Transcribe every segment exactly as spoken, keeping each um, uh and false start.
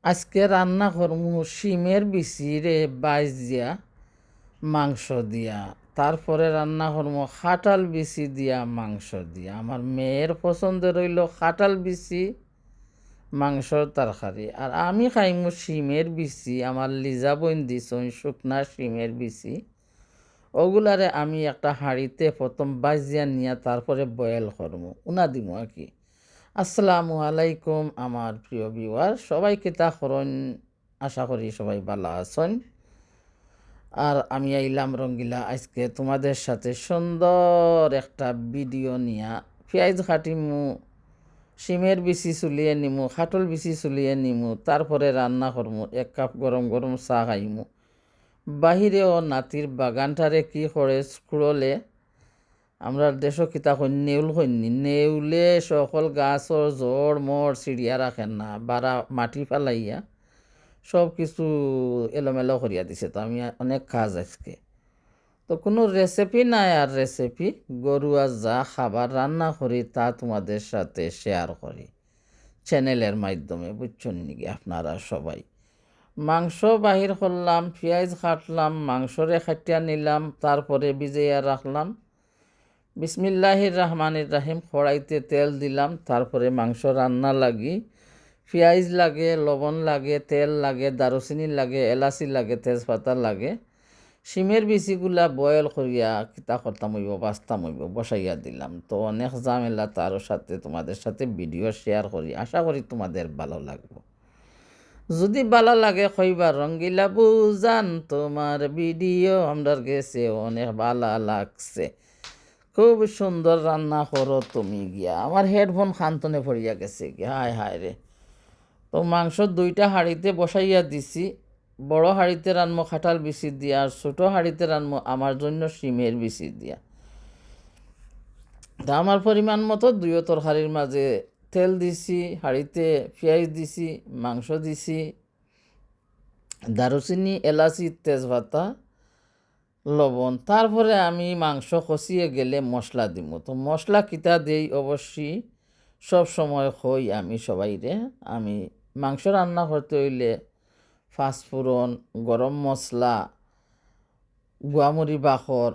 আজকে রান্না করমু শিমের বিচিরে ভাজিয়া মাংস দিয়া, তারপরে রান্না করমু কাঁঠাল বিচি দিয়া মাংস দিয়া। আমার মেয়ের পছন্দের অইলো কাঁঠাল বিচি মাংসর তরকারি, আর আমি খাইমু শিমের বিচি। আমার লিজা বইন দিছইন শুকনা শিমের বিচি, ওগুলারে আমি একটা হাঁড়িতে প্রথম ভাজিয়া নিয়া তারপরে boil করমু, উনা দিমু আর কি। আসসালামু আলাইকুম আমার প্রিয় viewer, সবাই কিতা করইন? আশা করি সবাই ভালা আছইন। আর আমি আইলাম রঙ্গিলা আজকে তোমাদের সাথে সুন্দর একটা video নিয়া। পিয়াইজ কাটিমু, শিমের বিচি চুলিয়ে নিমু, কাঁঠাল বিচি চুলিয়ে নিমু, তারপরে রান্না করমু, এক কাপ গরম গরম চা খাইমু। বাহিরেও নাতির বাগানটারে কি করে কুড়লে, আমরার দেশো কিতা কইন, নেউল কইন নি, নেউলে সকল গাছর জড় মড় ছিড়িয়া রাখে না, বারা মাটি ফালাইয়া সব কিছু এলোমেলো করিয়া দিছে। তো আমি অনেক কাজ আজকে, তো কুনু recipe নাই আর recipe, ঘরুয়া যা খাবার রান্না করি তা তোমাদের সাথে share করি channel-এর মাধ্যমে, বুঝছইন নি কি আপনারা সবাই। মাংস বাহির করলাম, পিয়াইজ কাটলাম, মাংসরে কাটিয়া নিলাম, তারপরে ভিজাইয়া রাখলাম। বিসমিল্লাহির রহমানির রহিম, কড়াইতে তেল দিলাম, তারপরে মাংস রান্না লাগি পিয়াইজ লাগে, লবণ লাগে, তেল লাগে, দারুচিনি লাগে, এলাচি লাগে, তেজপাতা লাগে। শিমের বিচিগুলা boil করিয়া কিতা করতাম অইবো, ভাজতাম অইবো, বসাইয়া দিলাম। তো অনেক ঝামেলা, তারও সাথে তোমাদের সাথে video share করি, আশা করি তোমাদের ভালো লাগবো। যদি ভালা লাগে কইবা, রঙ্গিলা বুজান তোমার video আমরার গেছে অনেক ভালা লাগছে। খুব সুন্দর রান্না করো তুমি গিয়া। আমার headphone খান থনে পড়িয়া গেছে গি, হায় হায় রে। তো মাংস দুইটা হাঁড়িতে বসাইয়া দিছি, বড় হাঁড়িতে রানমু কাঁঠাল বিচি দিয়া, আর ছোট হাঁড়িতে রানমু আমার জন্য শিমের বিচি দিয়া। তা আমার পরিমাণ মতো দুইও তরকারির মাঝে তেল দিছি, হাঁড়িতে পিয়াইজ দিছি, মাংস দিছি, দারুচিনি, এলাচি, তেজপাতা, লবণ। তারপরে আমি মাংস কষিয়ে গেলে মশলা দিমু। তো মশলা কিতা দেই অবশ্যই সব সময় কই আমি সবাইরে। আমি মাংস রান্না করতে অইলে পাঁচফোড়ন, গরম মশলা, গুয়ামরি বাখর,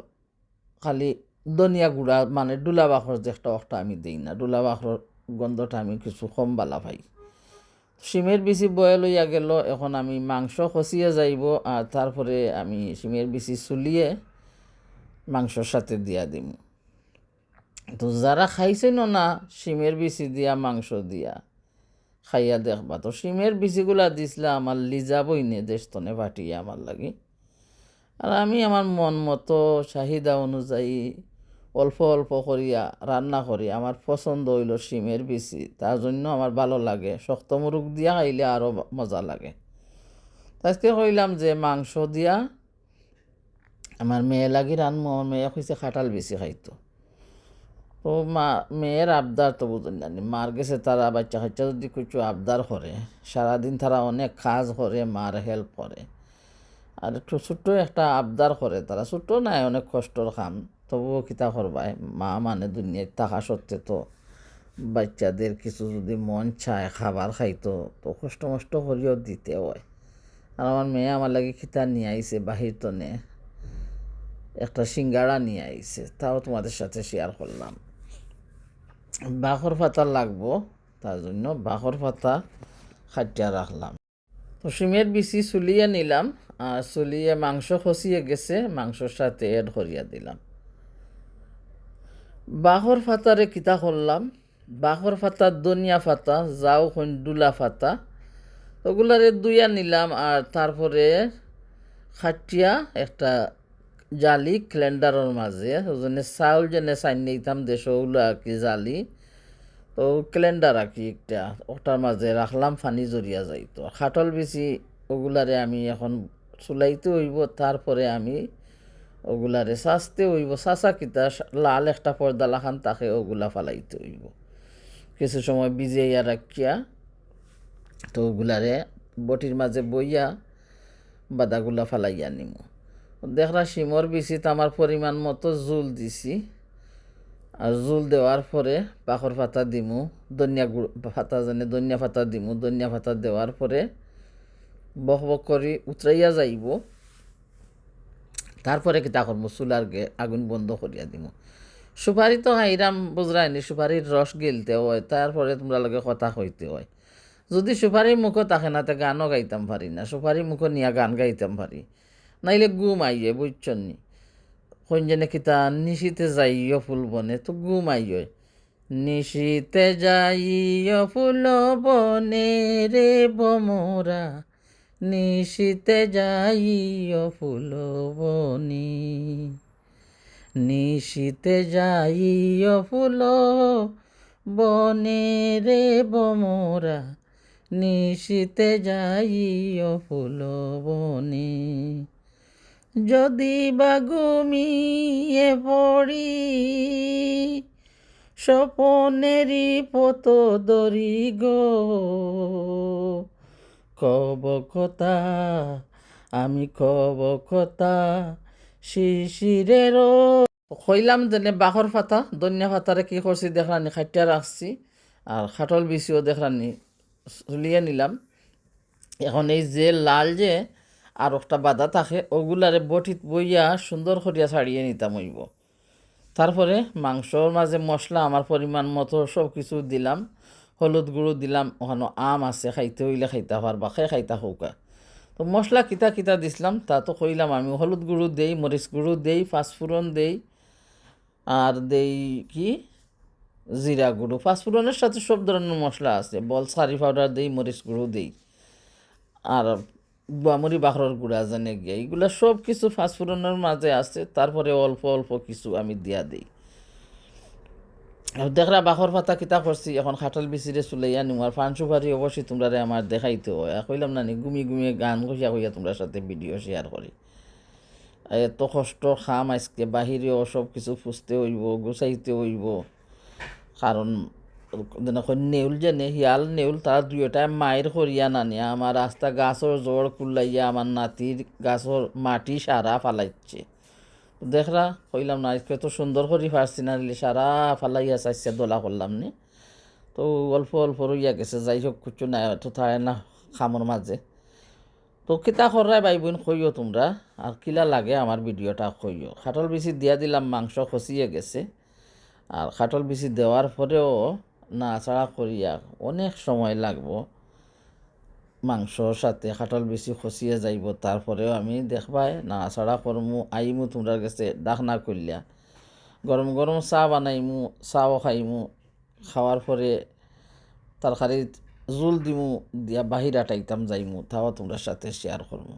খালি ধনিয়া গুঁড়া, মানে ডুলা বাখর যেটা, ওটা আমি দেই না। ডুলা বাখর গন্ধটা আমি কিছু কম ভালা পাই। শিমের বিচি boil অইয়া গেল, এখন আমি মাংস কষিয়ে যাইবো, আর তারপরে আমি শিমের বিচি চুলিয়ে মাংসর সাথে দিয়া দিমু। তো যারা খাইছইন না শিমের বিচি দিয়া মাংস দিয়া, খাইয়া দেখবা। তো শিমের বিচিগুলা দিছলা আমার লিজা বইনে দেশ তনে পাঠিয়ে আমার লাগি। আর আমি আমার মন মতো চাহিদা অনুযায়ী অল্প অল্প করিয়া রান্না করি। আমার পছন্দ অইলো শিমের বিচি, তার জন্য আমার ভালো লাগে। শক্ত মুরগ দিয়া খাইলে আরও মজা লাগে। তো আজকে কইলাম যে মাংস দিয়া আমার মেয়ে লাগি রানমু, আমার মেয়ে কইছে কাঁঠাল বিচি খাইতো। তো মা, মেয়ের আবদার তো বুঝইন জানি, মার গেছে তারা বাচ্চা কাচ্চা যদি কিছু আবদার করে, সারাদিন তারা অনেক কাজ করে, মার help করে। আর একটু ছোট্ট একটা আবদার করে তারা, ছোট্ট নায়, অনেক কষ্টর কাম, তবুও কিতা করবায়, মা মানে দুনিয়াত থাকা সত্ত্বে তো বাচ্চাদের কিছু যদি মন চায় খাবার খাইতো, তো কষ্ট মষ্ট করিও দিতে হয়। আর আমার মেয়ে আমার লাগি কিতা নিয়ে আইছে বাহির তনে, একটা সিঙ্গাড়া নিয়ে আইছে, তাও তোমাদের সাথে share করলাম। বাখর পাতা লাগবো, তার জন্য বাখর পাতা কাটিয়া রাখলাম। তো শিমের বিচি চুলিয়ে নিলাম, আর চুলিয়ে মাংস কষিয়ে গেছে, মাংসর সাথে add করিয়া দিলাম। বাখর পাতারে কিতা করলাম, বাখর পাতা, ধনিয়া পাতা, যাও কইন ডুলা পাতা, ওগুলারে ধুইয়া নিলাম, আর তারপরে কাটিয়া একটা জালি colander-র মাঝে, ওজনে চাউল যেনে চাইন নিতাম দেশো, ওগুলা আর কি জালি, তো colander আর কি একটা, ওটার মাঝে রাখলাম, পানি ঝরিয়া যাইতো। কাঁঠাল বিচি ওগুলারে আমি এখন চুলাইতে অইবো, তারপরে আমি ওগুলারে চাচতে অইবো। চাচা কিতা লাল একটা পর্দা লাখান থাকে, ওগুলা ফালাইতে অইবো। কিছু সময় ভিজাইয়া রাখিয়া, তো ওগুলারে বটির মাঝে বইয়া বাদাগুলা ফালাইয়া নিমু। দেখরা শিমর বিচিত আমার পরিমাণ মতো জুল দিছি। আর জুল দেওয়ার পরে বাখর পাতা দিমু, ধনিয়া গুঁড়-, পাতা যেনে ধনিয়া পাতা দিমু, ধনিয়া পাতা দেওয়ার পরে বক বক করি উতরাইয়া যাইবো। তারপরে কিতা করমু, চুলার গে-, আগুন বন্ধ করিয়া দিমু। সুপারি তো খাইরাম, বুঝরায়নি, সুপারির রস গিলতে অয়, তারপরে তুমরার লগে কথা কইতে অয়। যুদি সুপারি মুখো থাকে না, তে গানও গাইতাম পারি না। সুপারি মুখো নিয়া গান গাইতাম পারি, নাইলে ঘুম আইয়ে, বুঝছনি? কইন যেনে কিতা, নিশিতে যাইও ফুল বনে, তো ঘুম আইয়ে। নিশিতে যাইও ফুল বনে রে ভমরা, নিশিতে যাইও ফুল বনে। নিশিতে যাইও ফুল বনে রে ভমরা, নিশিতে যাইও ফুল বনে। যদি বা ঘুমিয়ে পড়ি, স্বপনেরই পথ ধরি গো। কব কথা, আমি কব কথা, শিশিরেরও। কইলাম যেনে বাখর পাতা, ধনিয়া পাতারে কি করছি দেখরানি, কাটিয়া রাখছি। আর কাঠল বিচিও দেখরানি, ছুলিয়া নিলাম। এখন এই যে লাল যে আর একটা বাদা থাকে, ওগুলারে বটিত বইয়া সুন্দর করিয়া ছাড়িয়ে নিতাম অইবো। তারপরে মাংসর মাঝে মশলা আমার পরিমাণ মতো সব কিছু দিলাম, হলুদ গুঁড়ো দিলাম, ওখানো আম আছে, খাইতে অইলে খাইতা পারবা, খে খাইতা খউক্কা। তো মশলা কিতা কিতা দিছলাম তা তো কইলাম আমি, হলুদ গুঁড়ো দেই, মরিচ গুঁড়ো দেই, পাঁচফোড়ন দেই, আর দেই কি জিরা গুঁড়ো। পাঁচফোড়নের সাথে সব ধরনের মশলা আছে, বলস কারি পাউডার দেই, মরিচ গুঁড়ো দেই, আর গুয়ামুরি বাখরর গুঁড়া জানে গিয়া, এগুলা সব কিছু পাঁচফোড়নের মাঝে আছে। তারপরে অল্প অল্প কিছু আমি দিয়া দেই। আর দেখরা বাখর পাতা কিতা করছি, এখন কাঠল বিচিরে ছুলাইয়া নিমু। আর পান সুপারি অবশ্যই তুমরারে আমার দেখাইতে অয়। আর কইলাম না নি, ঘুমিয়ে ঘুমিয়ে গান কইয়া কইয়া তুমরার সাথে ভিডিও শেয়ার করি। এত কষ্ট কাম আজকে, বাহিরেও সব কিছু ফুসতে অইবো, গুছাইতে অইবো। কারণ যেন কই নেউল যেনে, হিয়াল নেউল, তারা দুইটায় মাইর করিয়া নানিয়া আমার আস্তা গাছর জড় কুল্লাইয়া আমার নাতির গাছর মাটি সারা ফালাইছে। দেখরা, কইলাম না, আজকে তো সুন্দর করি পারছি না, নাইলে সারা ফালাইয়া চাইছে দলা করলাম নি। তো অল্প অল্প রইয়া গেছে, যাই হোক, কিচ্ছু নাই, তো থাকে না কামর মাঝে। তো কিতা কররায় ভাই বইন কইও তুমরা, আর কিলা লাগে আমার ভিডিওটা কইও। কাঠল বিচি দিয়া দিলাম, মাংস কষিয়ে গেছে। আর কাঠল বিচি দেওয়ার পরেও নাড়াচাড়া করিয়া অনেক সময় লাগবো মাংসর সাথে কাঠল বিচি কষিয়ে যাইবো। তারপরেও আমি দেখবায় নাড়াচাড়া করমু, আইমু তুমরার গেছে ডাকনা করিয়া। গরম গরম চা বানাইমু, চাও খাইমু। খাওয়ার পরে তরকারিত জুল দিমু, দিয়া বাহির আটাইতাম যাইমু, তাও তুমরার সাথে শেয়ার করমু।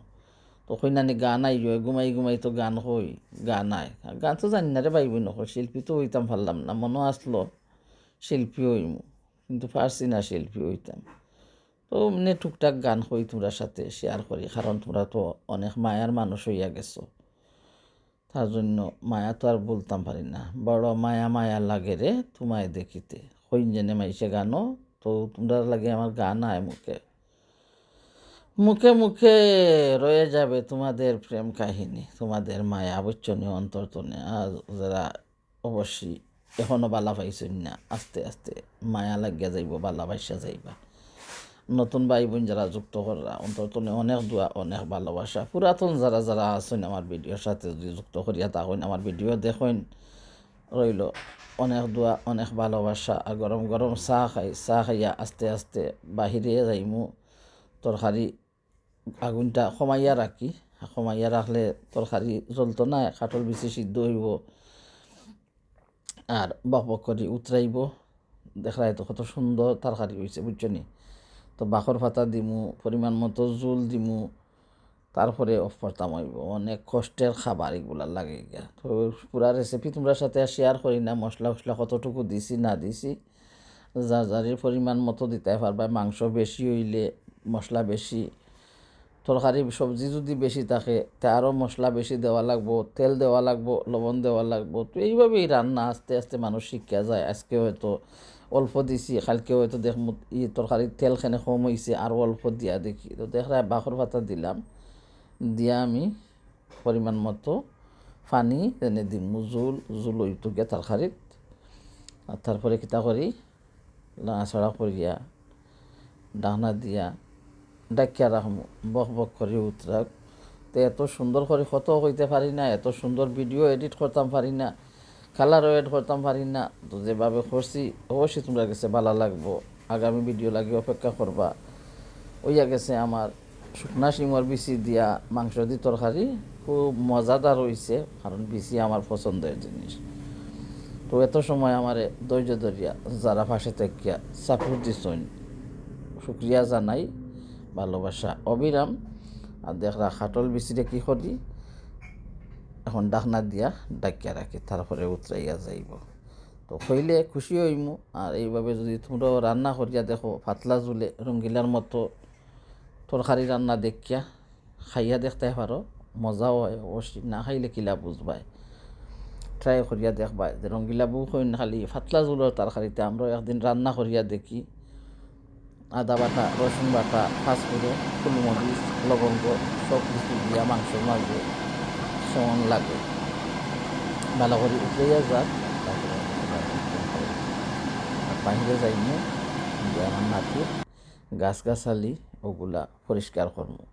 তো কইন না নি গান আইও, ঘুমাই ঘুমাই তো গান কই, গান আয়। আর গান তো জানি না রে ভাই বইন, কই শিল্পী তো অইতাম পারলাম না, মনো আসলো শিল্পী অইমু, কিন্তু পারছি না শিল্পী অইতাম। তো এমনে টুকটাক গান কই তুমরার সাথে শেয়ার করি, কারণ তুমরা তো অনেক মায়ার মানুষ অইয়া গেছো। তার জন্য মায়া তো আর বলতাম পারি না। বড় মায়া মায়া লাগে রে তোমায় দেখিতে। কইন যেনে মাইনষে গানও, তো তুমরার লাগি আমার গান আয় মুখে। মুখে মুখে রয়ে যাবে তোমাদের প্রেম কাহিনী, তোমাদের মায়া, বুঝছো নি, অন্তর তনে। আর যারা অবশ্যই এখনো বালা পাইছইন না, আস্তে আস্তে মায়া লাগিয়া যাইবো, ভালোবাসা যাইবা। নতুন ভাই বইন যারা যুক্ত কররা, অন্তর তনে অনেক দোয়া, অনেক ভালোবাসা। পুরাতন যারা যারা আছইন আমার ভিডিওর সাথে যদি যুক্ত করিয়া থাকইন, আমার ভিডিও দেখইন, রইলো অনেক দোয়া, অনেক ভালোবাসা। আর গরম গরম চা খাই, চা খাইয়া আস্তে আস্তে বাহিরে যাইমু। তরকারি আগুনটা কমাইয়া রাখি, কমাইয়া রাখলে তরকারি জ্বলতো না, কাঠল বিচি সিদ্ধ অইবো। আর বক বক করি উতরাইবো। দেখরায় তো কত সুন্দর তরকারি অইছে, বুঝছো নি? তো বাখর পাতা দিমু, পরিমাণ মতো জুল দিমু, তারপরে off করতাম অইবো। অনেক কষ্টের খাবার ইগুলা লাগে গিয়া। তো পুরা recipe তুমরার সাথে আর শেয়ার করি না, মশলা উশলা কতটুকু দিছি না দিছি, যার যারই পরিমাণ মতো দিতায় পারবায়। মাংস বেশি অইলে মশলা বেশি, তরকারি সবজি যদি বেশি থাকে, তে আরও মশলা বেশি দেওয়া লাগবো, তেল দেওয়া লাগবো, লবণ দেওয়া লাগবো। তো এইভাবেই রান্না আস্তে আস্তে মানুষ শিখিয়া যায়। আজকে হয়তো অল্প দিছি, কালকে হয়তো দেখমু ই তরকারির তেল খেনে কম অইছে, আরও অল্প দিয়া দেখি। তো দেখরায় বাখর পাতা দিলাম, দিয়া আমি পরিমাণ মতো পানি এনে দিমু, জুল, জুল অইতো গিয়া তরকারিত। আর তারপরে কিতা করি, লাড়াচাড়া করিয়া, ঢাকনা দিয়া, ডাকিয়া রাখমু, বক বক করি উতরাউক। তে এত সুন্দর করি কথা কইতে পারি না, এত সুন্দর video edit করতাম পারি না, colour ও add করতাম পারি না। তো যেভাবে করছি, অবশ্যই তুমরার গেছে ভালা লাগবো। আগামী video লাগি অপেক্ষা করবা। অইয়া গেছে আমার শুকনা শিমর বিচি দিয়া মাংস দি তরকারি, খুব মজাদার অইছে, কারণ বিচি আমার পছন্দের জিনিস। তো এত সময় আমারে ধৈর্য ধরিয়া যারা পাশে থাকিয়া support দিছইন, শুক্রিয়া জানাই, ভালোবাসা অবিরাম। আর দেখরা কাটল বিচিরে কি করি, এখন ঢাকনা দিয়া ডাকিয়া রাখি, তারপরে উতরাইয়া যাইবো। তো কইলে খুশি অইমু। আর এইভাবে যদি তুমরাও রান্না করিয়া দেখো, পাতলা ঝুলে রঙ্গিলার মতো তরকারি রান্না দেখিয়া খাইয়া দেখতায় পারো, মজাও অয় অবশ্যই। না খাইলে কিলা বুঝবায়, try করিয়া দেখবায়। যে রঙ্গিলা বউ কইন খালি পাতলা ঝুলর তরকারিতে, আমরাও একদিন রান্না করিয়া দেখি। আদা বাটা, রসুন বাটা, পাঁচফোড়ন, গোলমরিচ, লবঙ্গ সব কিছু দিয়া মাংসর মাঝে কেমন লাগে ভালা করি উতরাইয়া যাক। তারপরে আর বাইরে যাইমু, গিয়া আমার নাতির গাছগাছালি ওগুলা পরিষ্কার করমু।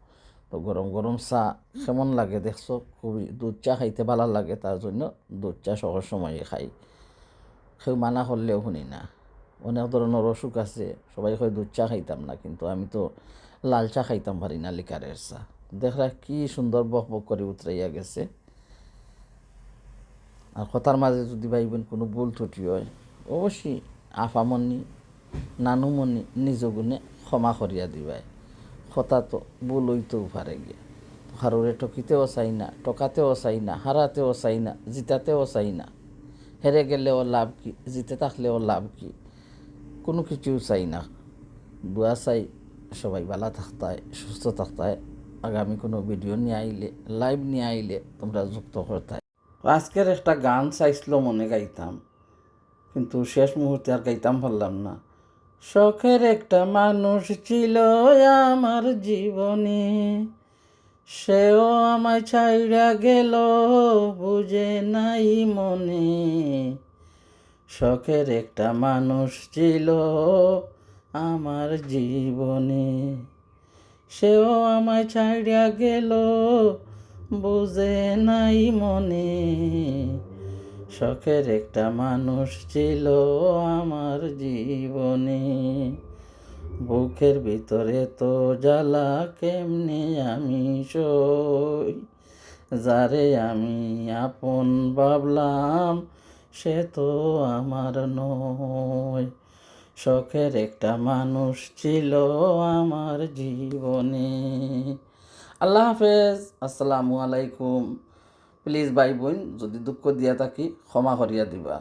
তো গরম গরম চা কেমন লাগে দেখছো? খুবই, দুধ চা খাইতে ভালা লাগে, তার জন্য দুধ চা সব সময় খাই। কেউ মানা করলেও শুনি না। অনেক ধরনের অসুখ আছে, সবাই কয় দুধ চা খাইতাম না, কিন্তু আমি তো লাল চা খাইতাম পারি না, লিকারের চা। দেখরা কি সুন্দর বক বক করি উতরাইয়া গেছে। আর কথার মাঝে যদি ভাইবইন কোনো ভুল ত্রুটি হয়, অবশ্যই আফামনি, নানুমনি নিজ গুণে ক্ষমা করিয়া দিবায়। কথা তো ভুল অইতেও পারে গিয়া। তো কারোরে ঠকিতেও চাই না, ঠকাতেও চাই না, হারাতেও চাই না, জিতাতেও চাই না। হেরে গেলেও লাভ কি, জিতে থাকলেও লাভ কি? কোনো কিছুও চাই না। দোয়া চাই সবাই ভালা থাকতায়, সুস্থ থাকতায়। আগামী কোনো video নিয়া আইলে, live নিয়া আইলে তুমরা যুক্ত করতায়। আজকের একটা গান চাইছিল মনে গাইতাম, কিন্তু শেষ মুহূর্তে আর গাইতাম পারলাম না। শখের একটা মানুষ ছিল আমার জীবনে, সেও আমায় ছাইড়া গেল, বুঝে নাই মনে। শখের একটা মানুষ ছিল আমার জীবনে, সেও আমায় ছাইড়া গেল, বুঝে নাই মনে। শখের একটা মানুষ ছিল আমার জীবনে, বুকের ভিতরে তো জ্বালা, কেমনে আমি সই। যারে আমি আপন ভাবলাম, সে তো আমার নয়। শখের একটা মানুষ ছিল আমার জীবনে। আল্লাহ হাফেজ, আসসালামু আলাইকুম। Please ভাইবইন, যদি দুঃখ দিয়া থাকি, ক্ষমা করিয়া দিবা।